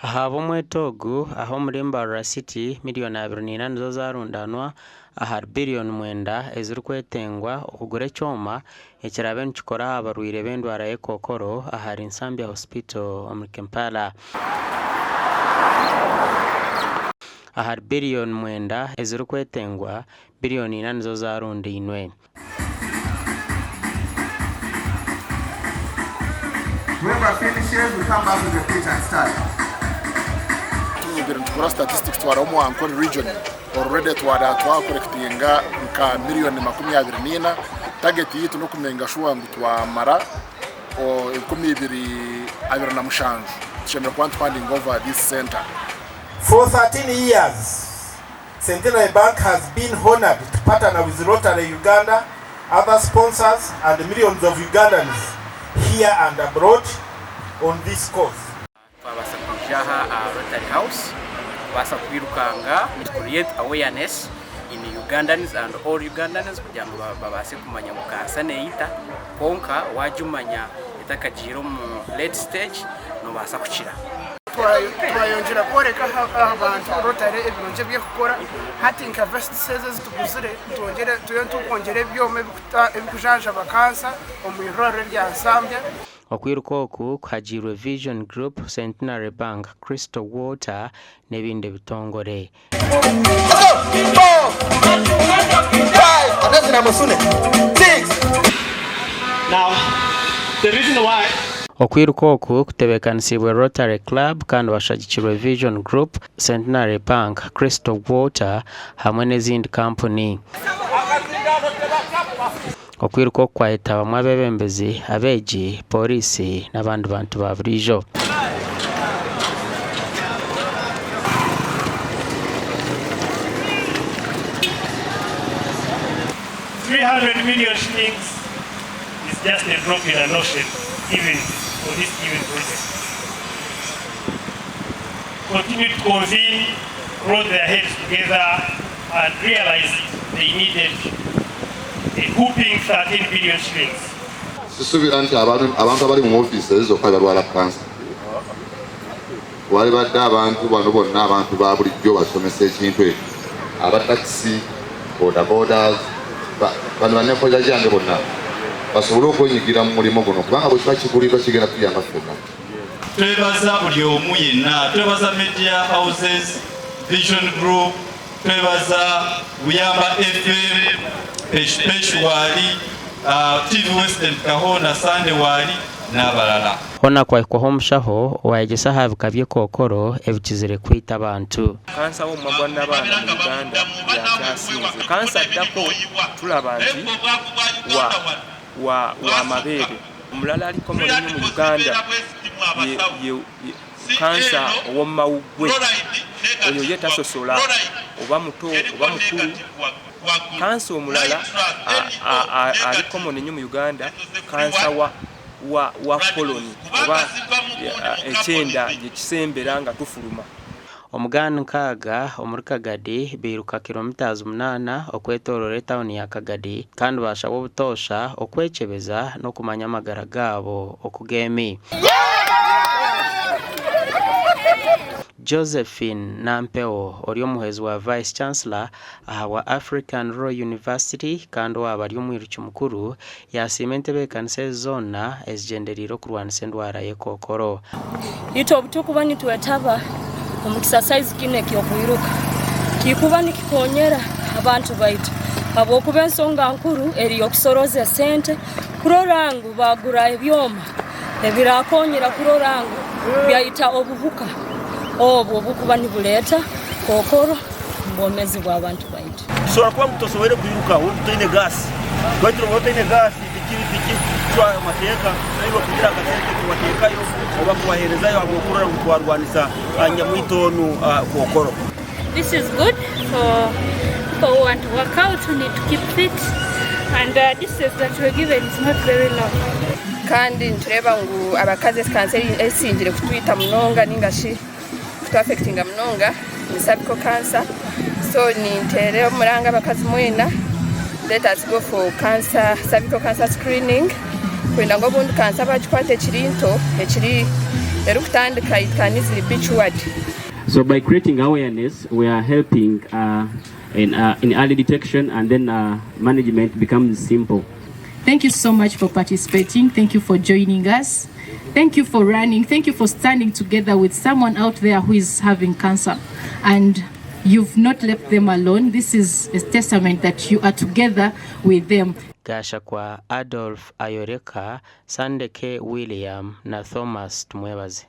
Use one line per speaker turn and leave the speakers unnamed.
Ahabw'omweto ogu, aha omuri Mbarara City, miriyoni 24 nizo zaarundanwa ahari biriyoni mwenda ezirikwetengwa okugura ekyoma ekiraabe nikikora aha barwaire b'endwara y'ekookoro ahari Nsambya Hospital omuri Kampala. Ahari biriyoni mwenda ezirikwetengwa, biriyoni ina nizo zaarundainwe.
Whoever finishes we come back to the pitch and start.
Tubire nitukora statistics twara omu Ankole region already twara twa collectinga nka million 24. Target yitu n'okumenga sure ngu twamara 2027 tushemereire kuba nituhandinga over this center.
For 13 years, Centenary Bank has been honoured to partner with Rotary Uganda, other sponsors and millions of Ugandans here and abroad on this cause.
Twabaasa kwija aha aha Rotary House kubaasa kwirukanga to create awareness in Ugandans and all Ugandans kugira ngu babaase kumanya ngu kansa neeyita kwonka waagimanya etakagiire omu late stage noobaasa kukira.
Twayongyera kworeka abantu Rotary ebirungi ebi erikukora. Hati nka vests ezi ezituguzire turiyo nitukwongyera ebyoma ebirikujanjaba kansa omu irwariro erya Nsambya.
Okwiruka oku kuhagiirwe Vision Group, Centenary Bank, Crystal Water n'ebindi bitongore. Okwiruka oku kutebeekanisiibwe Rotary Club kandi bashagikirwe Vision Group, Centenary Bank, Crystal Water hamwe n'ezindi kampuni. Okwiruka oku kwayetabamu abeebembezi, abeegi, pooriisi n'abandi bantu ba buriijo.
and realized they needed a whooping 13 billion shillings.
Sisuubira nti abantu abali mu ofiisi ezo zokka bebalwala kansa. Walibadde abantu bano bonna abantu ba bulijjo basomesa ekintu ekyo, aba takisi, bodabodas, bano bannekolera gyange bonna basobole okwenyigira mu mulimu guno kubanga bwe kiba kiguliddwa kigenda kutuyamba ffenna.
Twebaza buli omu yenna, twebaza media houses, Vision Group, twebaza Buyamba FM, Pesh Pesh waali, TV Western Kahona Sunday waali n'abalala.
Hoona kwahikwaho omushaho owaayegyesa aha bika by'ekookoro ebikizire kwita abantu.
Kansa w'omumwa gwa nabaana mu Uganda yakyasinze. Kansa addako tulaba nti wa wa wa mabeere. Omulala ali common ennyo mu Uganda ye ye ye kansa ow'omu mawuggwe. Oyo ye tasosola oba muto oba mukulu. Kansa omulala a a ali common ennyo mu Uganda kansa wa wa wa colon oba ekyenda gye kisembera nga tufuluma.
Omugaani nkaaga omuri Kagadi bairuka kilomitazi munaana okwetooroora etauni ya Kagadi kandi baashabwa obutoosha okwekyebeza n'okumanya amagara gaabo oku geemi. Josephine Nampewo ori omuhwezi wa Vice Chancellor ahabwa African Law University kandi owaaba ari omwiruki mukuru Yaasiima entebeekanisa ezi zoona ezigyendereire okurwanisa endwara y'ekookoro.
Itwe obu turikuba nitwetaba omu kisasaizi kinu eky'okwiruka, kikuba nikikonyera abantu baitu habwokuba ensonga nkuru eri y'okusoroza esente kurora ngu baagura ebyoma ebirakonyera kurora ngu byaita obuhuka obu obukuba nibuleeta kookoro omu bwomeezi bw'abantu baitu.
Tushobora kuba ngu tosoboire kwiruka waaba otaine gaasi. Baitu waaba otaine gaasi tikicwa amateeka naiwe kugira akasente kubateekayo oba kubaheerezayo ahabw'okurora ngu twarwanisa nyamwita onu kookoro.
This is good for people who want to work out, who need to keep fit and the distance that we're given is not very long.
Kandi nitureeba ngu abakazi kansa esingire kutwita munonga ninga shi kutu-affectinga munonga ni cervical cancer so ninteera omuranga abakazi mwena let us go for cancer, cervical cancer screening kwenda ngu obundi kansa bagikwata ekiri nto ekiri Erikutandika it can easily be cured.
So by creating awareness, we are helping uh, in, uh, in early detection and then uh, management becomes simple.
Thank you so much for participating. Thank you for joining us. Thank you for running. Thank you for standing together with someone out there who is having cancer. And you've not left them alone. This is a testament that you are together with them.
Gashakwa Adolf Ayoreka, Sandeke William na Thomas Tumwebaze.